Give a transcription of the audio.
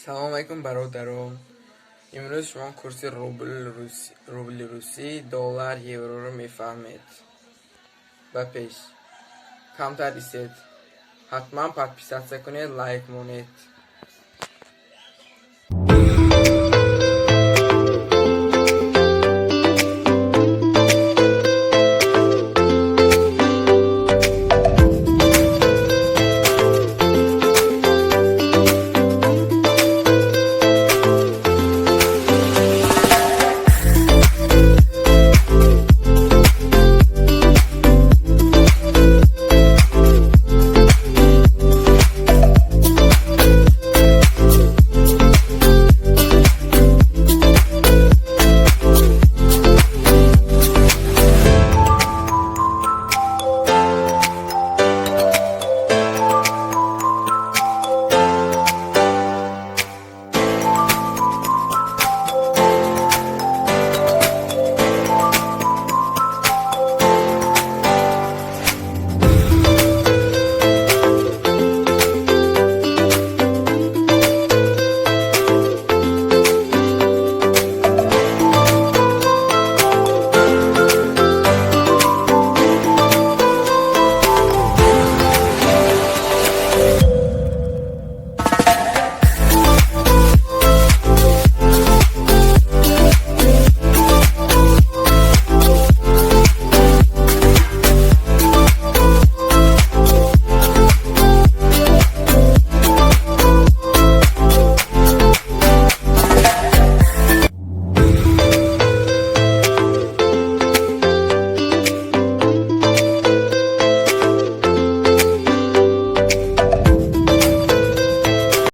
Салом алайкум, бародарон! Имрӯз шумо курси рубли русӣ, доллар, евроро мефаҳмед. Ба пеш камтар истед, ҳатман подписаться кунед, лайк монед.